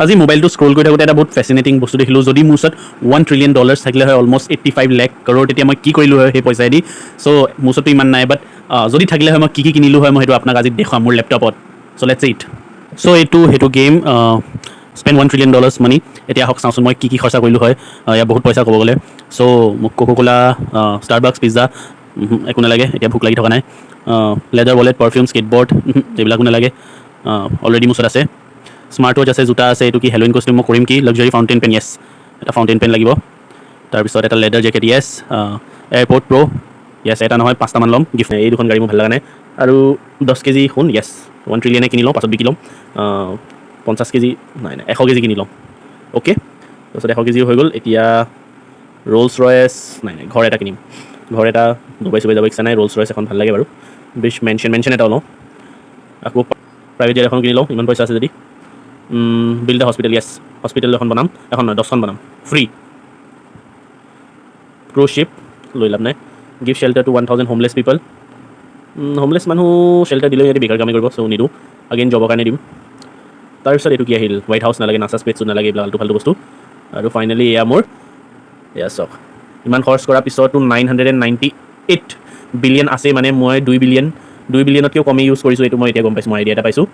আজি মোবাইলটো স্ক্ৰল কৰি থাকোঁতে এটা বহুত ফেচিনেটিং বস্তু দেখিলোঁ। যদি মোৰ ওচৰত $1 ট্ৰিলিয়ন থাকিলে হয়, অলমষ্ট 85 লেখ কৰোৰ, তেতিয়া মই কি কৰিলোঁ হয় সেই পইচাইদি? চ' মোৰ ওচৰততো ইমান নাই, বাট যদি থাকিলে হয়, মই কি কি কিনিলোঁ হয়, মই সেইটো আপোনাক আজি দেখুৱাম মোৰ লেপটপত। So let's it. চ' এইটো সেইটো game, spend $1 trillion money. এতিয়া আহক চাওঁচোন মই কি কি খৰচা কৰিলোঁ হয়। ইয়াত বহুত পইচা ক'ব গ'লে। চ' মোক কোকো কোলা, ষ্টাৰবাক্স, পিজ্জা একো নালাগে, এতিয়া ভোক লাগি থকা নাই। লেডাৰ ৱালেট, পাৰফিউম, স্কেটবৰ্ড, এইবিলাকো নালাগে, অলৰেডি মোৰ ওচৰত আছে। স্মাৰ্ট ৱাচ আছে, জোতা আছে। এইটো কি হেল'ইন কষ্টিউম? মই কৰিম কি? লাক্সাৰী ফাউণ্টেইন পেন, য়েছ, এটা ফাউণ্টেইন পেন লাগিব। তাৰপিছত এটা লেডাৰ জেকেট, য়েছ। এয়াৰপড প্ৰ', য়েছ, এটা নহয়, পাঁচটামান ল'ম গিফ্ট। এই দুখন গাড়ী মোৰ ভাল লগা নাই। আৰু 10 কেজি সোণ, য়েছ, 1 ট্ৰিলিয়নে কিনি লওঁ, পাছত বিকি ল'ম। 50 কেজি, নাই নাই, 100 কেজি কিনি ল'ম। অ'কে, তাৰপিছত 100 কেজিও হৈ গ'ল। এতিয়া ৰ'লছ ৰয়েছ, নাই নাই, ঘৰ এটা কিনিম, ঘৰ এটা। ডুবাই চুবাই যাব ইচ্ছা নাই। ৰ'লছ ৰয়েছ এখন ভাল লাগে বাৰু। বিছ মেনশ্যন, মেনশ্যন এটাও লওঁ। আকৌ প্ৰাইভেট জেট এখন কিনি লওঁ, ইমান পইচা আছে যদি। বিল্ড হস্পিটেল, য়েছ, হস্পিটেল এখন বনাম, এখন নহয়, 10খন বনাম ফ্ৰী। ক্ৰুজ শ্বিপ লৈ লাভ নাই। Give shelter to 1000 homeless people. Homeless মানুহ শ্বেল্টাৰ দিলেও সিহঁতে বেকাৰ কামেই কৰিব, চ' নিদিওঁ। আগেইন জবৰ কাৰণে দিম। তাৰপিছত এইটো কি আহিল? হোৱাইট হাউচ নালাগে, নাচা স্পেচো নালাগে, এইবিলাক আল্টু ফাল্টু বস্তু। আৰু ফাইনেলি এয়া মোৰ, এয়া চাওক, ইমান খৰচ কৰাৰ পিছতো 998 বিলিয়ন আছে। মানে মই 2 বিলিয়ন, 2 বিলিয়নতকৈও কমেই ইউজ কৰিছোঁ, এইটো মই এতিয়া গম পাইছোঁ, মই আইডিয়া এটা পাইছোঁ।